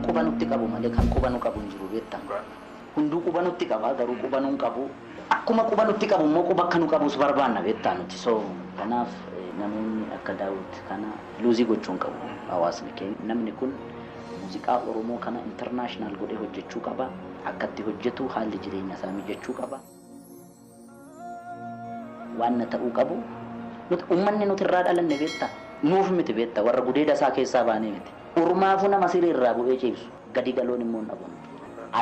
Quba nutti qabu malee kan quba nu qabu hin jiru, beektaa. Hunduu quba nutti qaba, garuu quba nu hin qabu. Akkuma quba nutti qabu immoo quba akka nu qabus barbaanna, beektaa nuti. So kanaaf namoonni akka Daawit kana lose gochuu hin qabu hawaasni keenya. Namni kun muuziqaa Oromoo kana international godhee hojjechuu qaba. Akka itti hojjetu haalli jireenya isaa mijachuu qaba. Waan na ta'uu qabu nuti, uummanni nuti irraa dhalanne, beektaa, nuuf miti, beektaa, warra gudeeda isaa keessaa baanee miti. Ormaafuu nama siree irraa bu'ee ciibsu. Gadi galoon immoo hin dhabamtu.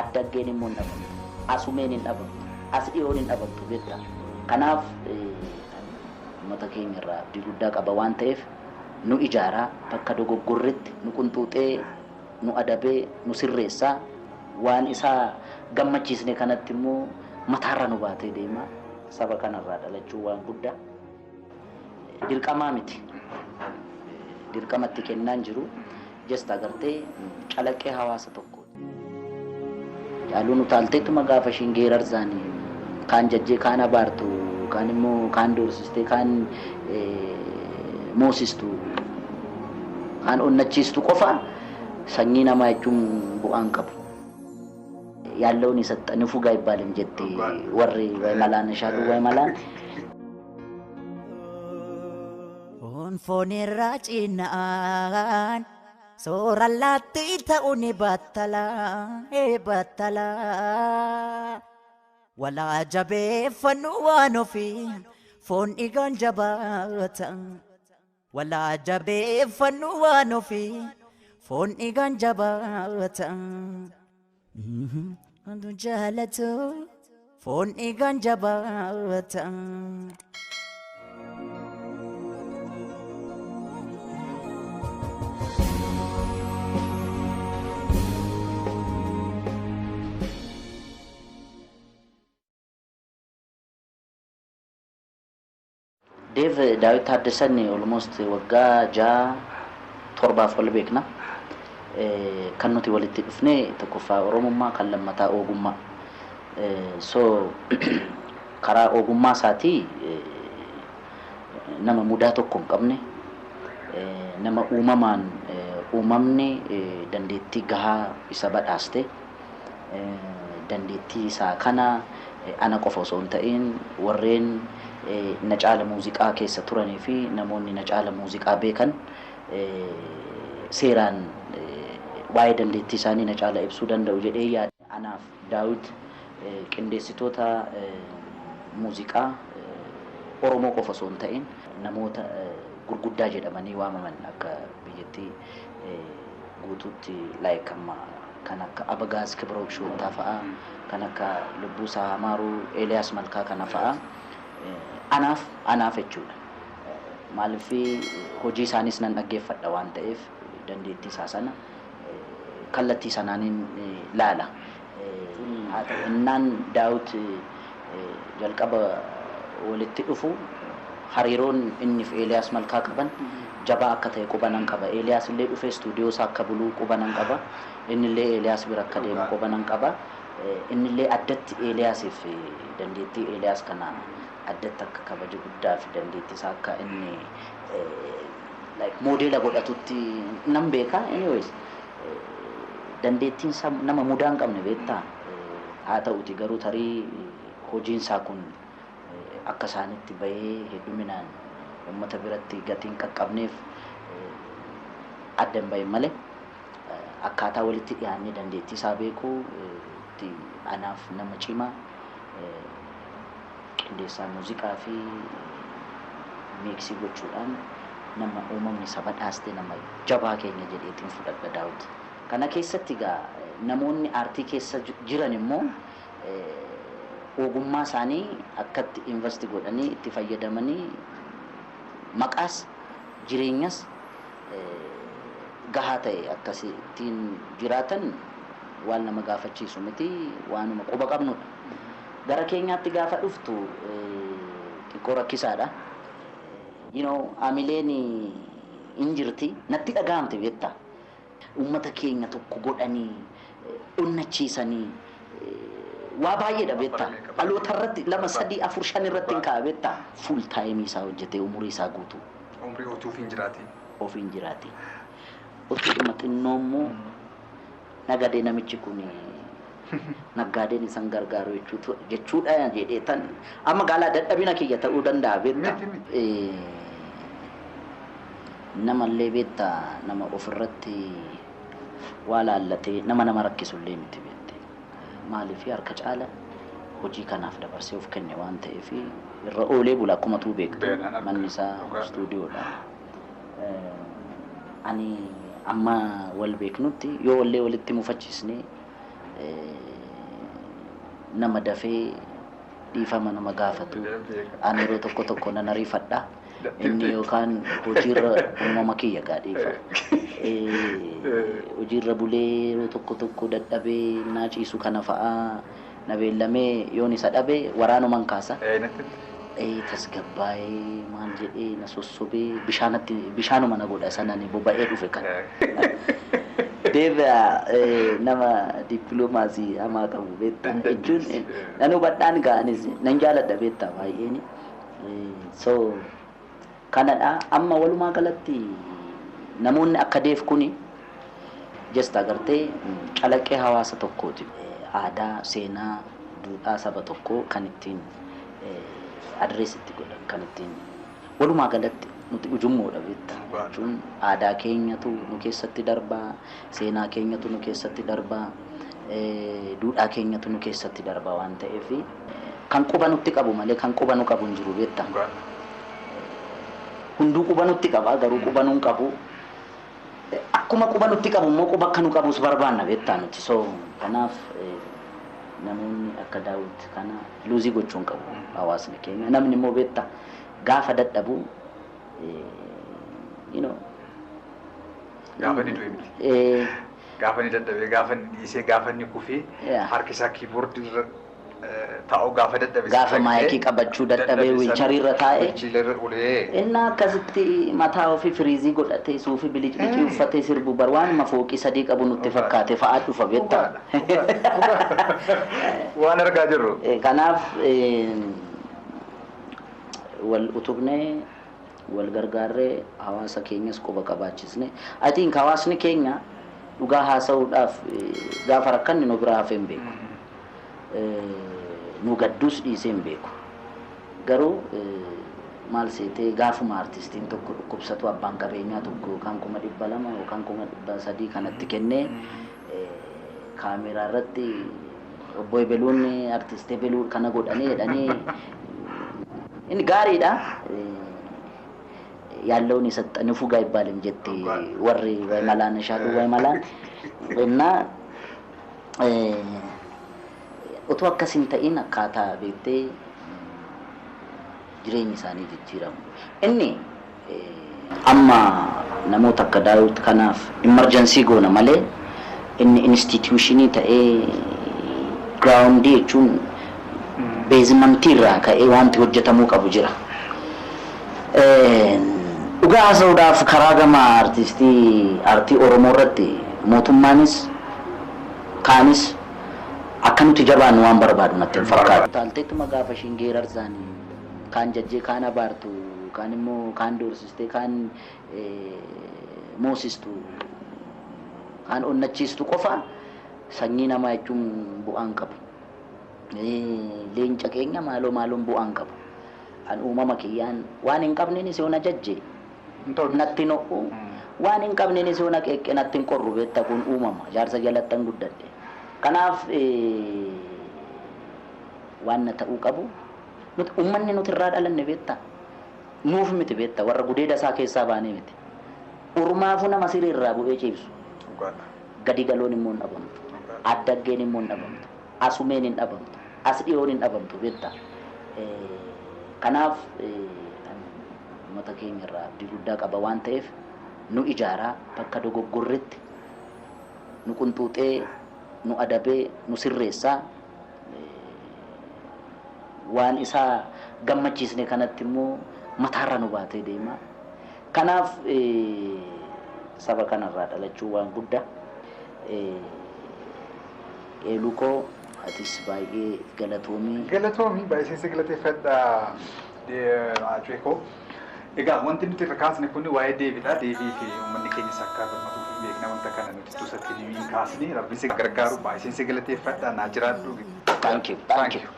Addaggeen immoo hin dhabamtu. Asumeen hin dhabamtu. As dhiyoon hin dhabamtu, beektaa. Kanaaf uummata keenya irraa abdii guddaa qaba waan ta'eef nu ijaaraa, bakka dogoggorretti nu qunxuuxee, nu adabee, nu sirreessaa, waan isaa gammachiisne kanatti immoo mataarra nu baatee deema. Saba kanarraa dhalachuu waan guddaa dirqamaa miti. Dirqamatti kennaan jiru just agartee calaqqee hawaasa tokkooti. Caaluun utaalteetuma gaafa ishiin geerarsaanii kaan jajjee, kaan abaartu, kaan immoo kaan doorsistee, kaan moosistu, kaan onnachiistu qofa sanyii namaa jechuun bu'aan qabu. ያለውን የሰጠ ንፉግ አይባልም jette warri way malaan shaaluu way malaan. Foon irraa cinaan soora laatti ta'uu ni battalaa battalaa. Walaa jabeeffannu waan ofii, foon dhiigaan jabaata. Walaa jabeeffannu waan ofii, foon dhiigaan jabaata. Wantu jaalatu foon dhiigaan jabaata. Dev Daawit Taaddasan almost waggaa 6 7f wal beekna. Kan nuti walitti dhufne tokkoffaa Oromummaa, kan lammataa ogummaa. So karaa ogummaa isaatii nama mudaa tokko hin qabne, nama uumamaan uumamni dandeettii gahaa isa badhaaste, dandeettii isaa kana ana qofa osoo hin ta'in warreen na caala muuziqaa keessa turanii fi namoonni na caala muuziqaa beekan seeraan waa'ee dandeettii isaanii na caala ibsuu danda'u jedhee yaada. Anaaf Daawit qindeessitoota muuziqaa Oromoo qofa osoo hin ta'in namoota gurguddaa jedhamanii waamaman akka biyyattii guutuutti, like amma kan akka Abagaaz Kibroo Shoottaa fa'a, kan akka Lubbuusaa Hamaaruu, Eeliyaas Malkaa kana fa'a anaaf jechuudha. Maaliif, hojii isaanis nan dhaggeeffadha waan ta'eef dandeettii isaa sana kallattii sanaaniin laala. Haa ta'u, innaan Daawit jalqaba walitti dhufu hariiroon inni fi Eeliyaas Malkaa qaban jabaa akka ta'e quba nan qaba. Eeliyaas illee dhufee istuudiyoo isaa akka buluu quba nan qaba. Inni illee Eeliyaas bira akka deemu quba nan qaba. Inni illee addatti Eeliyaasiif dandeettii Eeliyaas kana addatti akka kabaja guddaa fi dandeettii isaa akka inni like model godhatutti nan beeka. Anyways, dandeettiin isaa nama mudaa hin qabne, beektaa. Haa ta'uti garuu tarii hojiin isaa kun akka isaanitti bahee hedduminaan uummata biratti gatiin qaqqabneef adda hin bahin malee akkaataa walitti dhiyaannee dandeettii isaa beekuu anaaf nama cimaa, qindeessaa muuziqaa fi mix gochuudhaan nama uumamni isa badhaaste, nama jabaa keenya jedheetiin fudhadha Daawit. Kana keessatti egaa namoonni aartii keessa jiran immoo ogummaa isaanii akkatti invest godhanii itti fayyadamanii maqaas jireenyas gahaa ta'e akkasittiin jiraatan waan nama gaafachiisu miti, waanuma quba qabnudha. Gara keenyaatti gaafa dhuftu xiqqoo rakkisaadha. Amileen hin jirti natti dhaga'amte, beektaa. Uummata keenya tokko godhanii onnachiisanii waa baay'eedha, beektaa. Dhaloota irratti lama, sadii, afur, shan irratti hin kaa'a, beektaa. Full time isaa hojjetee umurii isaa guutuu. Umrii otuu hin jiraatiin. Ofiin jiraate. Otuudhuma xinnoo immoo Nagadee namichi kun naggaadeen isaan gargaaru jechuudha jedhee tan amma gaalaa dadhabina kiyya ta'uu danda'a beektaa. Namallee beektaa nama ofirratti waa laallatee nama rakkisullee miti beekte. Maaliif harka caala hojii kanaaf dabarsee of kenne waan ta'eef irra oolee bula akkuma tuu beektu manni isaa istuudiyoodha. Ani amma wal beeknutti yoo wallee walitti mufachiisne nama dafee dhiifama nama gaafatu ani yeroo tokko tokko nan ariifadha. Inni yookaan hojiirra uumama kiyya gaa dhiifa. Hojiirra bulee yeroo tokko tokko dadhabee naa ciisu kana fa'aa na beellamee yoon isa dhabe waraanuman kaasa. Tasgabbaa'ee maal jedhee na sossobee bishaanuma na godha sanani boba'ee dhufe kan. Deebi'a nama dippiloomaasii hamaa qabu beektaa jechuun nan hubadhaan ga'anis nan jaaladha beektaa baay'een. So kanadha amma walumaa galatti namoonni akka deef kuni jesta agartee calaqqee hawaasa tokkooti. Aadaa, seenaa, duudhaa saba tokkoo kan ittiin adrees itti godhan kan ittiin walumaa galatti nuti ujummoodha beektaa jechuun aadaa keenyatu nu keessatti darbaa, seenaa keenyatu nu keessatti darbaa, duudhaa keenyatu nu keessatti darbaa waan ta'eef kan quba nutti qabu malee kan quba nu qabu hin jiru beektaa. Hunduu quba nutti qaba garuu quba nu hin qabu. Akkuma quba nutti qabu immoo quba akka nu qabus barbaanna beektaa nuti. So kanaaf namoonni akka Daawit kana luuzii gochuu hin qabu hawaasni keenya. Namni immoo beektaa gaafa dadhabu you know gaafa inni du'e miti. Gaafa inni dadhabee gaafa inni dhiisee gaafa inni kufee harki isaa kiiboordii irra taa'u gaafa dadhabe gaafa maayikii qabachuu dadhabee wiilchariirra taa'e inni akkasitti mataa ofii firiizii godhatee suufii bilicbilicii uffatee sirbu bar waanuma fooqii sadii qabu nutti fakkaate fa'aa dhufa beektaa. Waan argaa jirru. Kanaaf wal utubnee wal gargaarree hawaasa keenyas quba qabaachisne. I think hawaasni keenya dhugaa haasa'uudhaaf gaafa rakkanni nu biraa hafee hin beeku. Nu gadduus dhiisee hin beeku. Garuu maal seetee gaafuma artistiin tokko dhukkubsatu abbaan qabeenyaa tokko yookaan 200,000 yookaan 300,000 kanatti kennee kaameraa irratti obbo Ebeluun artistii Ebeluu kana godhanii jedhanii inni gaariidha. ያለውን የሰጠ ንፉግ አይባልም ጀቴ ወሬ ወይ መላን ሻሉ ወይ መላን እና utuu akkas hin ta'in akkaataa beektee jireenyi isaanii jijjiiramu. Inni amma namoota akka Daawit kanaaf emerjensii goona malee inni instituushinii ta'ee giraawundii jechuun beezimantii irraa ka'ee wanti hojjetamuu qabu jira. Dhugaa haasa'uudhaaf karaa gama artistii aartii Oromoo irratti mootummaanis kaanis akka nuti jabaannu waan barbaadu natti hin fakkaatu. Taalteettuma gaafa ishiin geerarsaanii kaan jajjee kaan abaartu kaan immoo kaan doorsistee kaan moosistu kaan onnachiistu qofa sanyii namaa jechuun bu'aan qabu. Leenca keenya maaloo maaloon bu'aan qabu. An uumama kiyyaan waan hin qabneenis yoo na jajje natti no'u waan hin qabneenis yoo na qeeqqe natti hin qorru beektaa kun uumama jaarsa jalattan guddadhe. Kanaaf waan na ta'uu qabu nuti uummanni nuti irraa dhalanne beektaa nuuf miti beektaa warra gudeeda isaa keessaa baanee miti. Ormaafuu nama siree irraa bu'ee ciibsu. Gadi galoon immoo hin dhabamtu. Addaggeen immoo hin dhabamtu. Asumeen hin dhabamtu. As dhiyoon hin dhabamtu beektaa. Kanaaf uummata keenya irraa abdii guddaa qaba waan ta'eef nu ijaaraa bakka dogoggorretti nu qunxuuxee nu adabee nu sirreessaa waan isaa gammachiisne kanatti immoo mataarra nu baatee deema. Kanaaf saba kanarraa dhalachuu waan guddaa. Eeluu koo atis baay'ee galatoomii. Galatoomii baay'ee si galateeffadha Acee koo. Egaa wanti nuti irra kaasne kun waa'ee deebiidha. Deebii fi uummanni keenyas akka gammatuuf hin beekna wanta kana nuti tusatti hin kaasne. Rabbi si gargaaru, baay'een si galateeffadha. Naa jiraadhu. Thank you. Thank you.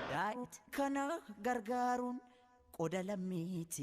Kana gargaaruun qoda lammiiti.